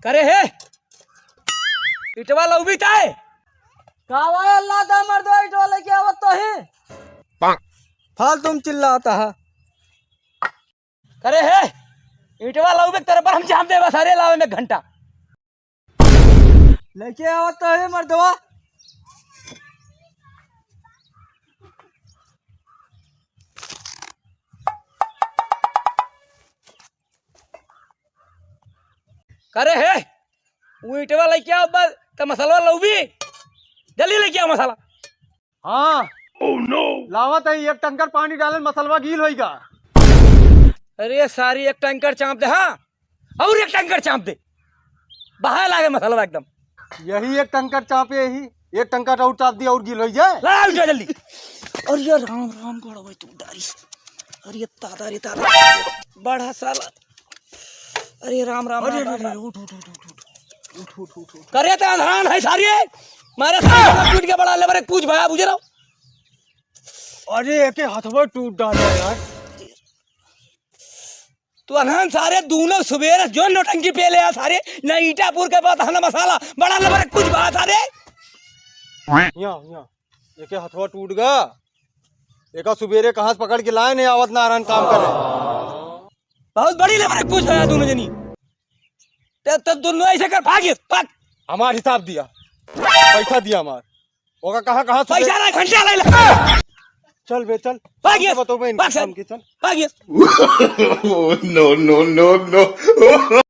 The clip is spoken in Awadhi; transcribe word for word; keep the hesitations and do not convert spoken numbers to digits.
करे हे, इटवा लउबी ताय? कावा अल्लाह दा मर्दवा, इटवा लेके आवत तो ही। फालतू में चिल्लाता है। करे हे, इटवा लउबे तोरे पर हम जाम देबा सारे, लावे में घंटा। लेके आवत तो ही मर्दवा। करे हे, उ इटवा लेके आओ बस, त मसलवा लउबी। जल्दी लेके आओ मसाला। हाँ। Oh no! लावत है, एक टंकर पानी डालन, मसलवा गील होइगा। अरे सारी एक टंकर चाँप दे, हाँ, और एक टंकर चाँप दे, बहाए लागे मसलवा एकदम। यही एक टंकर चाँपे ही, एक टंकर और चाँप दिया और गील होइ जाए। ला उठा जल्दी। अरे यार राम राम, गोड़ भाई तू डारी। अरे ये ताता रे ताता, बड़ा साला। अरे राम राम, अरे, राम, अरे, राम, अरे, राम। उठ, उठ, उठ। करे त अनहान है सारे, मारे सारे टूट के बड़ा लेबर कुछ भया बुझे रहो। अरे एके हथवा टूट डाले यार। तू अनहान सारे दूनो सुबेरे जो नौटंकी पे ले आ सारे, ना ईटापुर के बात है ना मसाला, बड़ा लेबर कुछ भया सारे। यहाँ, यहाँ। एके हथवा टूट गा। एका सुबेरे कहाँ से पकड़ के लाए, नहीं आवत नारायण काम करे। बहुत बड़ी लेबर कुछ है दोनों जनी। ते, ते दोनों ऐसे कर, भाग ये, भाग। हमार हिसाब दिया, पैसा दिया हमार। ओका कहाँ, कहाँ से पैसा दे? ना, घंटा ले ले। चल बे, चल। भाग ये, बतो बे इनका भाग चल। काम के, चल। भाग ये। Oh, no, no, no, no।